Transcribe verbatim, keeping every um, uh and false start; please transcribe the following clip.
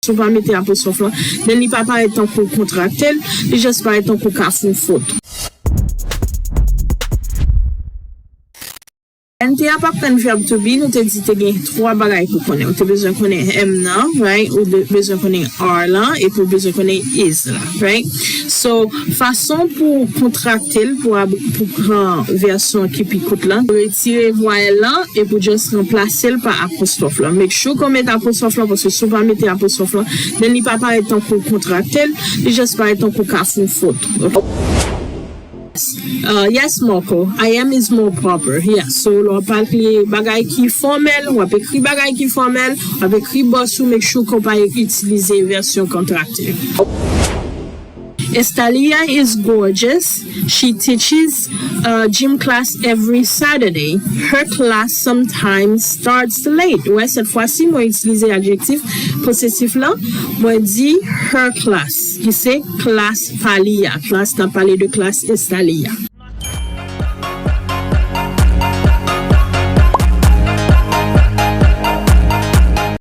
Si w pa mete apostwòf lan, then li pa parèt tankou kontrakte l, li just parèt tankou ka fè yon fot. N T a p ap tann verb to be, nou te di te gen twa bagay pou konnen. Ou te bezwen konnen M nan, right? Ou te bezwen konnen are lan, epi ou bezwen konnen is lan, right? So, fason pou kontrakte l, pou, ab- pou pran vèsyon ki pi kout lan, retire vwayèl lan, epi ou just ranplase l pa apostwòf lan. Make sure ke w mete apostwòf lan, paske si w pa mete apostwòf lan, then li pa parèt tankou kontrakte l, li just parèt tankou ka fè yon fot. Uh, yes, Marco. I am is more proper. Yeah. So, lè w ap pale bagay ki fòmèl, w ap ekri bagay ki fòmèl, w ap ekri bòs ou, make sure ke w pa itilize vèsyon kontrakte. Estalia is gorgeous. She teaches uh, gym class every Saturday. Her class sometimes starts late. Wè, sèt fwa si mwen itilize adjektif posesif lan, mwen di her class, ki se klas pa li a. Klas, n ap pale de klas Estalia.